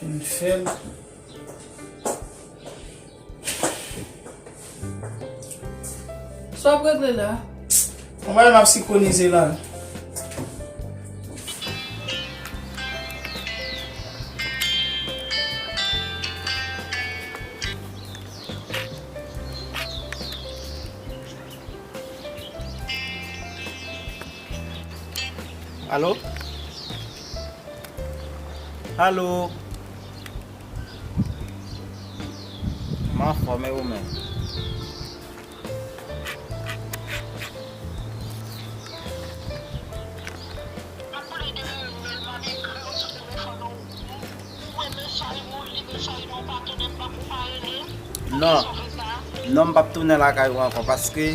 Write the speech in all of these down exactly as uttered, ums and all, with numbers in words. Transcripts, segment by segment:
M fè l. Sa w ap regle la? Yon bagay m ap senkwonize la. Alo? Alo? M anfòm, e ou menm? Non. Non, m p ap tounen lakay ou ankò, paske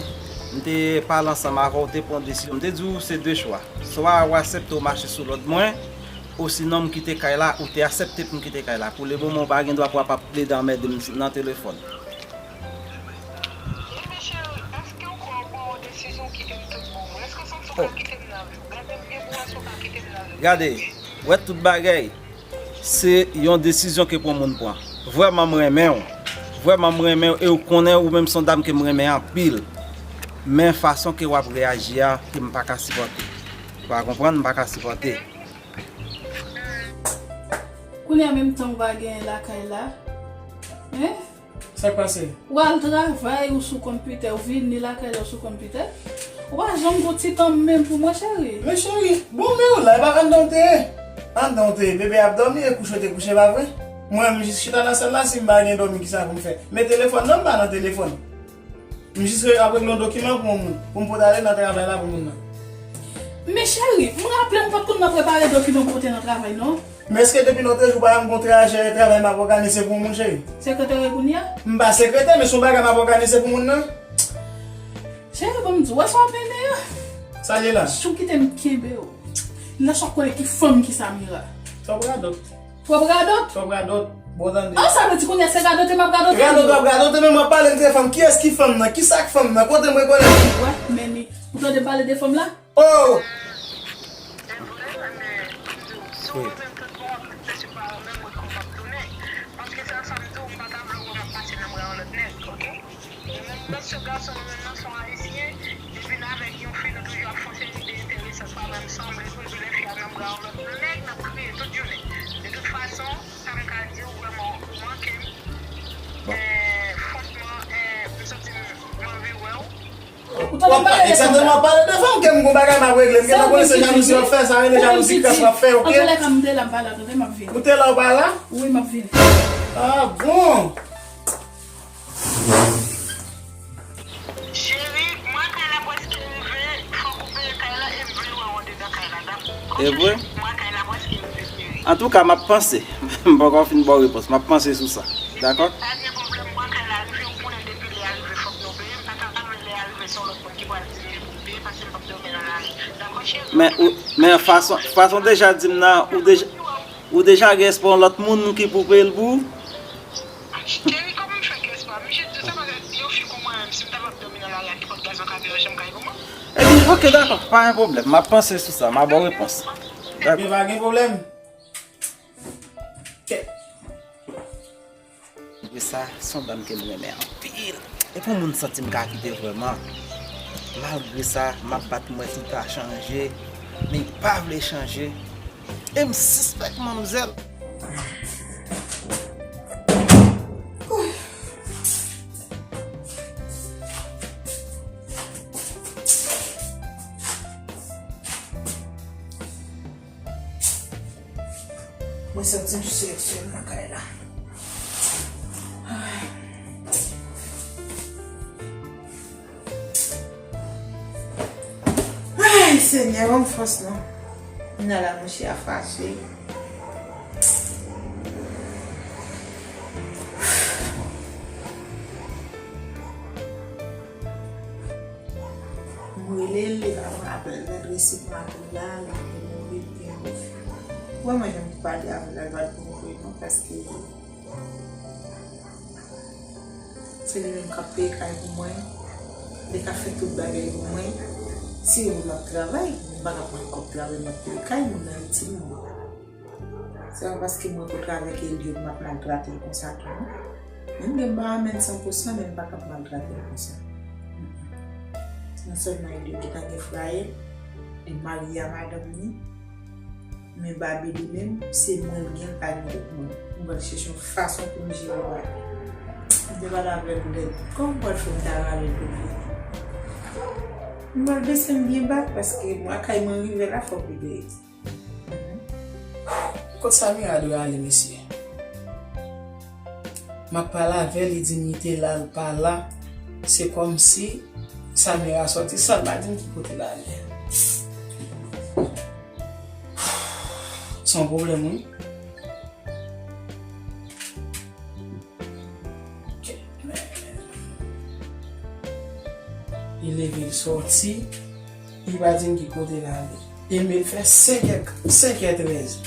m te pale ansanm avè w, w te pran yon desizyon. M te di w se de chwa. Swa w aksepte w mache sou lòd mwen, osinon m kite kay la, ou te aksepte pou m kite kay la. Pou lemoman, ou pa gen dwa pou w ap ap plede anmède m nan telefòn. Wi, men cheri, èske ou kwè ou pran yon desizyon ki ap tout bon vre? Èske w santi w ka kite m nan vi w? Gade m byen pou w wè si w ka kite m nan vi w. Gade, w wè tout bagay, se yon desizyon ke pou moun pran. Vrèman, m renmen w. Vrèman, m renmen w e w konnen ou menm se yon dam ke m renmen anpil. Men fason ke w ap reyaji a, ke m pa ka sipòte. Ou pa konprann, m pa ka sipòte. Kounye a menm tan ou pa genyen lakay la. Hein? Sa k pase? Ou al travay, ou sou konpitè, ou vini lakay la, ou sou konpitè. Ou pa janm gon ti tan menm pou mwen, cheri. Men cheri, bon, men ou la, e pa anndan w te ye. Anndan w te ye, bebe ap dòmi, e kouche w te kouche, pa vre? Mwen, m jis chita nan sèl la, si m pa gen dòmi, kisa pou m fè? Men telefòn nan, m pa nan telefòn. M jis re-, ap regle yon dokiman pou yon moun, pou m pote ale nan travay la pou moun nan. Men cheri, m raple m pa t konn nan prepare dokiman pou pote nan travay, non. Men èske depi lòt jou pa m gon trajè travay m ap òganize pou yon moun, cheri? Sekretè w ye kounye a? M pa sekretè, men se yon bagay m ap òganize pou moun nan. Cheri, ban m di w, wè sa w ap mennen an? Sa l ye la? Si w kite m kenbe w, lè sa w konnen ki fanm ki Samira. Twòp radòt. Twòp radòt? Twòp radòt. Bon, tande. An, sa vle di kounye a se radote m ap radote? Radòt w ap radote, men m ap pale m te fanm. Kiyès ki fanm nan? Kisa k fanm nan? Kote m rekonèt li? Wè, men ni. Ou tande m pale de fanm la? Oh! E vre, men m di w, si w renmen m tout bon, se pa renmen m, ou konn m ap tounen. Paske se sa m di w, m pa ta vle w wè m ap pase nan bra yon lòt nèg, oke? Nou menm mesye gason, nou menm nan se yon ayisyen, depi n avèk yon fi, nou toujou ap fòse lide enteresan, pa menm sanble, pou nou lè fi a nan bra yon lòt nèg, n ap kriye tout jounen. De tout fason, sa m ka di w, vrèman, ou manke m. Bon. Eh, franchman, eh, m santi m, m anvi wè w. Ou tande m pale de fanm sa? Egzakteman, w ap pale de fanm, ke m gon bagay m ap regle. M gentan konnen se jalouzi w ap fè, sa rele jalouzi kras w ap fè, oke? Antoulèka, m te la, m pa la, tande, m ap vini. Ou te la, ou pa la? Wi, m ap vini. Ah, bon. Cheri, mwa kay la prèske rive, fòk ou peye kay la e m vle wè w anndan kay la, dakò? E vre? Mwa kay la prèske rive, cheri. Antouka, m ap panse. M poko fin ba w repons. M ap panse sou sa. Dakò? Pa gen pwoblèm, mwa kay la rive, ou konnen depi lè a rive, fòk nou peye. M pa ka vle lè a rive, se yon lòt moun ki pral di m li pou m peye, paske m p ap dòmi nan lari. Dakò, cheri? Men, ou, men fason, fason w deja di m nan, ou deja, ou deja gen espwa yon lòt moun ki pou peye l pou ou? Cheri, kòman m fè gen espwa? M jis di w sa paske yon fi kon mwen menm, si m ta p ap dòmi nan lari a, nenpòt gason ka vin nan chanm kay pou mwen. Ebyen, oke, dakò, pa gen pwoblèm. M ap panse sou sa, m a ba w repons. Dakò. Ebyen, pa gen pwoblèm. Kèt. Malgre sa, se yon dam ke m renmen anpil. E pou moun santi m ka kite vrèman. Malgre sa, m ap bat mwen pou l ta chanje, men l pa vle chanje. E m sispèk manmzèl. Mwen santi m sèl, sèl nan kay la. Ay. Ay, Senyè, ban m fòs non. M nan la, mouche a fache. M rele l, li pa pran apèl, mèt resi pran apèl la, l ap mouri, l gen refè. Wè mwen jan m pale avè l la, l pa t pou mouri non, paske se li menm k ap peye kay pou mwen, li k ap fè tout bagay pou mwen. Si l ap travay, m pa ka pran kòb travay, m ap peye kay, moun nan itil mwen. Se pa paske m rankontre avèk Eliot m ap maltrate l konsa tou, non. Menm ke m pa renmen l san pou san, men m pa kab maltrate l konsa. Mm-mm. Non sèlman Eliot gentan gen frayèl, li marye a madanm li, men Babi li menm, se mwen l gen, l pa gen lòt moun. M pral chèche yon fason pou m jere Babi. M te pale avè l lè, kòman m pral fè m ta rale l pou l vini? M pral bese m byen ba, paske mwen, kay mwen rive la, fòk li dèyè. Kot Samira dwe ale, mesye? M ap pale avè l, li di m li te la, l pa la. Se kòmsi Samira sòti san l pa di m ki kote l ale. Se yon pwoblèm, wi. Li leve, li sòti, li pa di m ki kote l ale. E men l fè senk è, senk è trèz.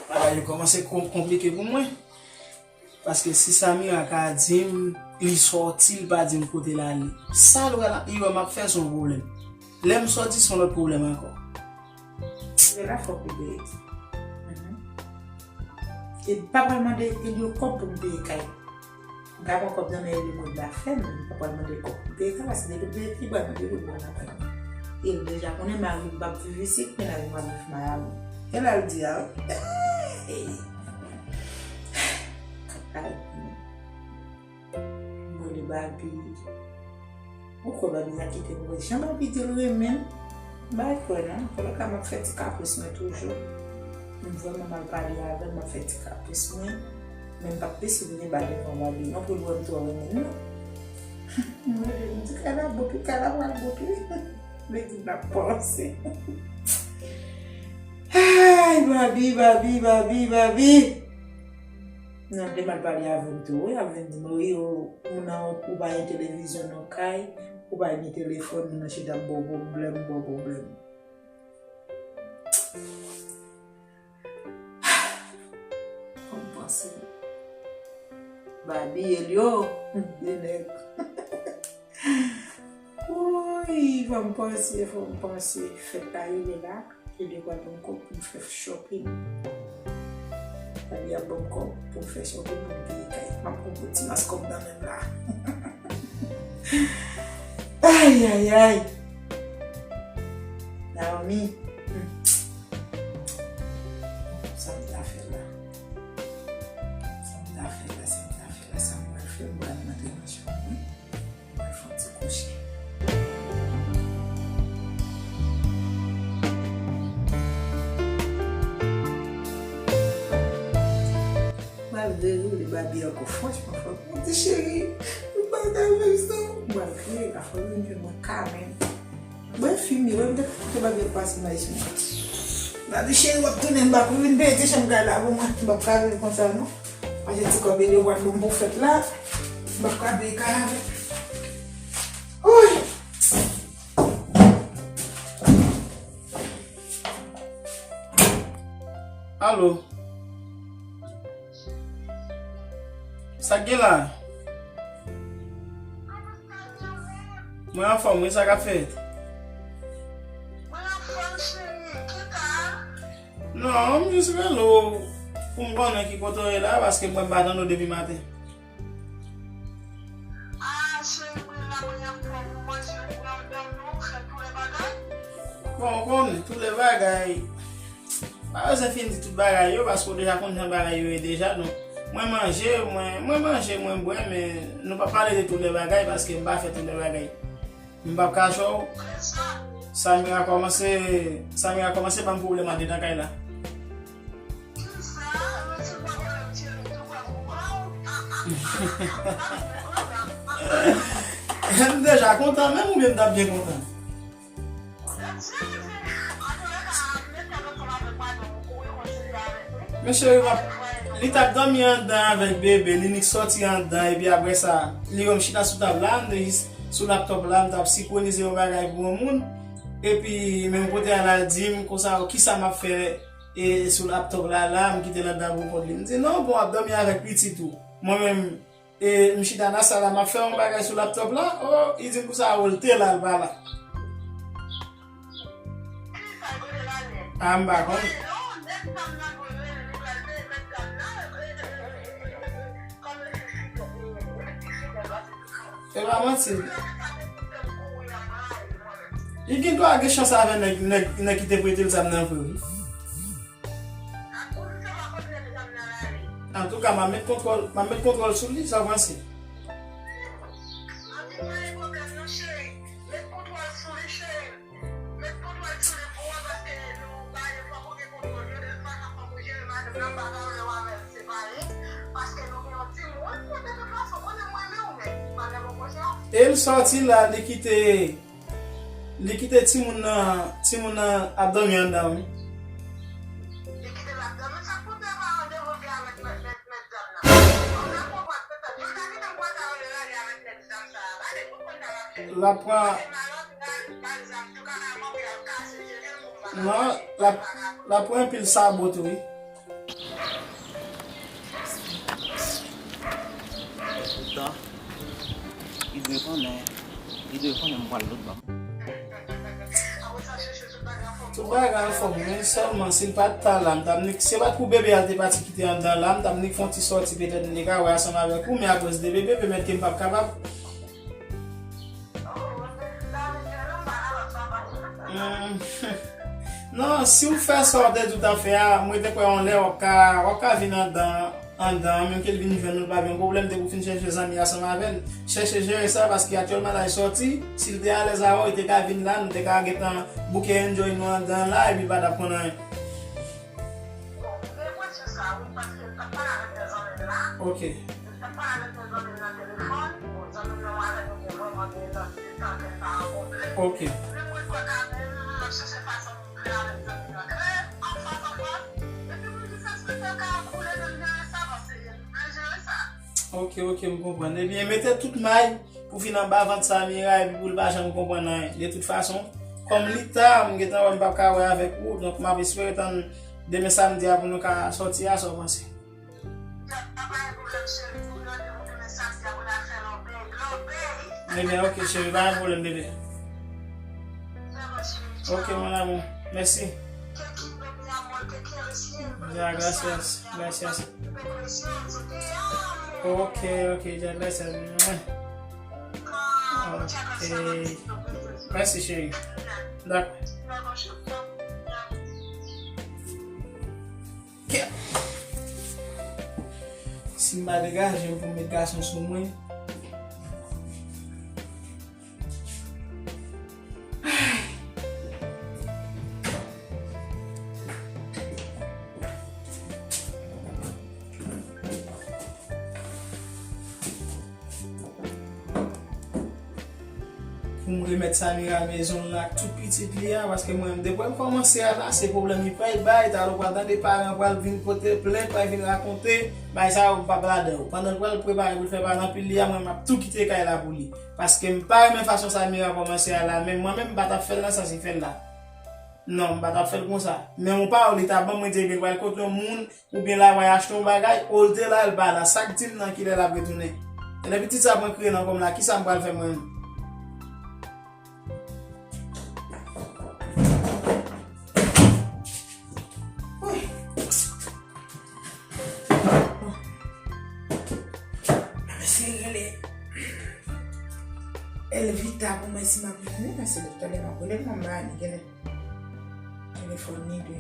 Bagay yo kòmanse kon-, konplike pou mwen. Paske si Samira ka di m, li sòti, li pa di m kote l ale. Sa l wè la, li wè m ap fè se yon pwoblèm. Lè m sòti, se yon lòt pwoblèm ankò. Lè la fòk li peye. Mhm. E pa pral mande Elio kòb pou m peye kay. M ka pran kòb nan men Elio mwen la fè, men m pa pral mande kòb pou m peye kay, paske depi l peye kay, li pral mande pou l pran lakay. E l deja konnen mari m p ap viv isit, men lavi m ap viv Miami. E la l di a, wi. Hey! Kaka. Mwen li Babi. Ou kwè Babi va kite m wè jan Babi di l renmen m? M pa kwè non. Kòlè ka m ap fè ti kapris mwen toujou. M vrèman mal pale avè l, m ap fè ti kapris mwen. Men m p ap pese vini ba devan Babi non pou l wè m twò renmen l non. Mwen di kay la bout wi, kay la pral bout wi. Li di m ap panse. Ay, Babi, Babi, Babi, Babi. Nan de mal pale avè m tou, wi, ap vin di m, wi, ou, ou nan, ou pa gen televizyon nan kay, ou pa gen telefòn, moun nan chita ap ba w pwoblèm, ba w pwoblèm. Fò m panse. Babi, Elio, de nèg. Woy, fò m panse, fò m panse. Fèt la rive la, Elio pral ban m kòb pou m fè shopping. Babi ap ban m kòb pou m fè shopping, pou m peye kay. M ap pran gwo ti mas kòb nan men m la. Ay, ay, ay. Naomi. Hmm. Sa m ta fè la? Sa m ta fè la? Sa m ta fè la? Sa m pral fè? M pral rantre nan chanm mwen. M pral fè yon ti kouche. M pral rele Babi ankò. Franchman, fòk mwen di cheri, m pa ka viv san ou. M pral rele la, fò l vin jwenn mwen kanmenm. Mwen fini, mwen te koute Babi ap pase nan isi mwen. Babi cheri, w ap tounen bak, ou vin peye ti chanm kay la pou mwen. M p ap ka viv konsa non. Manje ti kòb Elio pral ban m pou fèt la. M p ap ka peye kay avè l. Woy! Alo. Sa k gen la? Mwen anfòm wi, sa k ap fèt? Mwen anfòm cheri, ki ka? Non, m jis rele w pou m konnen ki kote w ye la, paske mwen m pa tande w depi maten. Ah, cheri, mwen la, mwen anfòm, ou manje, ou bwè, ou dòmi, ou fè tout lè bagay? Bon, ou konnen, tout lè bagay. Pa bezwen fin di tout bagay yo, paske w deja konn jan bagay yo ye deja. Donk, mwen manje, mwen, mwen manje, mwen bwè, men nou pa pale de tout lè bagay, paske m pa fè tout lè bagay. M p ap kache w. Samira kòmanse, Samira kòmanse ban m pwoblèm andedan kay la. M deja kontan menm oubyen m t ap byen kontan? Men cheri, m ap, li t ap dòmi anndan avèk bebe, li nik sòti anndan, epi apre sa, li wè m chita sou tab la, m te jis sou laptòp la, m t ap senkwonize yon bagay pou yon moun, epi menm kote a l al di m konsa, kisa m ap fè e sou laptòp la, la, m kite l anndan pou kont li. M di, non, bon, w ap dòmi avèk pitit ou. Mwen menm, E m chita nan sal la, m ap fè yon bagay sou laptòp la. Oh, li di m konsa, oh, l te la, l pa la. A, m pa konnen. E pa manti. Li gen dwa gen chans avè nèg, nèg, nèg ki te prete l zam nan vre, wi. Antouka, m ap met kontwòl, m ap met kontwòl sou li, sa w panse? E l sòti la, li kite, li kite timoun nan, timoun nan ap dòmi anndan, wi. L ap pran, non, l ap, l ap pran anpil sabo tou, wi. Poutan, li dwe konnen, li dwe konnen m pral lòt bò. Tout bagay anfòm, men sèlman si l pa t ta la, m t ap nik, si se pa t pou bebe a l te pati kite anndan la, m t ap nik fè yon ti sòti, petèt m te ka wè ansanm avèk ou, men akoz de bebe, petèt ke m p ap kapab. Hmm. Non, si w fè sa w te di w t ap fè a, mwen te kwè yon lè w ap ka, w ap ka vin anndan, anndan, menm ke l vin jwenn ou, pa gen pwoblèm, depi w fin chèche zanmi ansanm avè l. Chèche jere sa, paske aktyèlman la, li sòti, si l te alèz avè w, li te ka vin la, nou te ka gentan bouke enjoy nou anndan la, epi l pa t ap konn anyen. Ok. Ok. Ok, ok, m konprann. Ebyen, mete tout may pou fin anba vant Samira, epi pou l pa janm konprann anyen. De tout fason, kòm li ta, m gentan wè m p ap ka wè avèk ou, donk m ap espere tann demen samdi a pou nou ka sòti a, sa w panse? Ebyen, ok, cheri, pa gen pwoblèm, bebe. Ok, mon amour. Mèsi. Ya, gracias, gracias. Ok, ok, ya, gracias. Ok. Mèsi, cheri. Dakò. Kè. Si m pa degaje m pou m met gason sou mwen. Pou m remèt Samira mezon l ak tout pitit li a, paske mwen menm, depi m kòmanse a la, se pwoblèm li pral bay, talè w pral tande paran pral vin pote plent, pral vin rakonte, bay sa yo m p ap ladan yo. Pandan l pral prepare pou l fè paran pil li a, mwen m ap tou kite kay la pou li. Paske m pa renmen fason Samira kòmanse a la, men mwen menm m pa t ap fè l nan sans li fè l la. Non, m pa t ap fè l konsa. Men yon pawòl li ta ban mwen, di ebyen l pral kot yon moun, oubyen l al achte yon bagay, o l te la, l pa la. Sa k di m nan kilè l ap retounen? E lè pitit sa pran kriye nan kò m la, kisa m pral fè mwen menm? Wi. Mwen se rele Elvita pou mwen si m ap vini, paske depi talè m ap rele l, mwen pa ni gen telefòn ni de.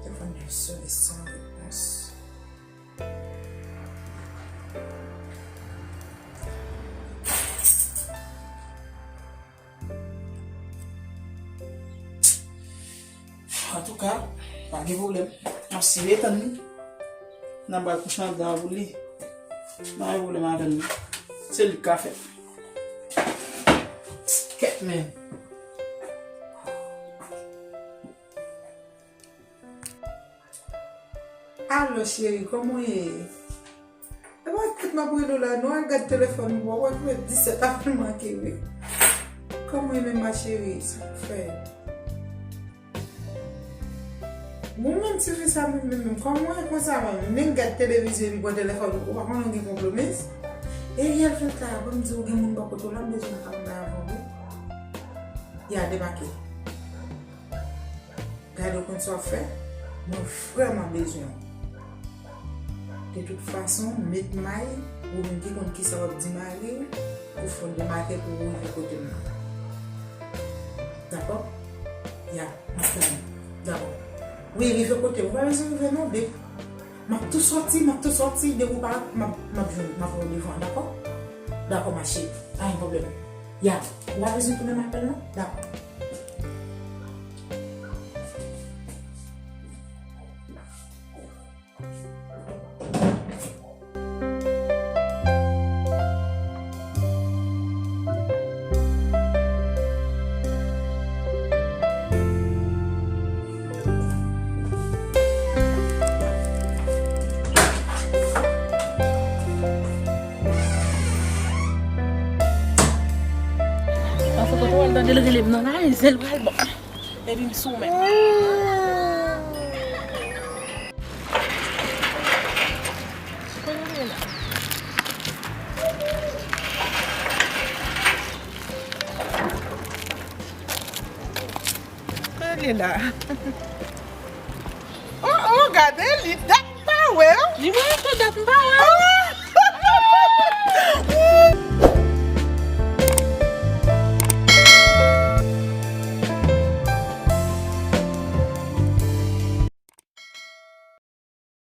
Telefòn nan sone san repons. Antouka, pa gen pwoblèm. M ap siye tann li. N ap pral kouche anndan pou li. Pa gen pwoblèm avè l non. Se li k ka fè l. Kèt men. Alo, cheri, kòman w ye? Epa, M ap rele w la, non, al gad telefòn ou, w ap wè disèt apèl manke, wi. Kòman e menm, ma chérie, sa w fè? Bon, menm ti fi sa, menm, menm, menm, kòman e konsa, menm? Menm gad televizyon epi pran telefòn ou, ou pa konnen w gen konpwomis? Ariel, fè l ta, ban m di w gen moun bò kote w la, m bezwen nan kay la avan, wi. Ya, debake. Gade, w konn sa w ap fè? Mwen vrèman bezwen w. De tout fason, met may, ou menm ki konn kisa w ap di mari w, pou fè w debake pou ou rive kote m nan. Dakò? Ya, m ap tann ou. Dakò. Wi, rive kote m. Ou pa bezwen rive non, babe. M ap tou sòti, m ap tou sòti. Depi w parèt, m ap, m ap jwenn, m ap wè w devan, dakò? Dakò, ma chérie. Pa gen pwoblèm. Ya, ou pa bezwen tounen m apèl non? Dakò. Paske kote w al tande l rele m nan la, zen l pral bon. Epi m sou men. Kote l ye la? Oh, oh, gade li, dat m pa wè l. Li mwen tou dat m pa wè l. Oh,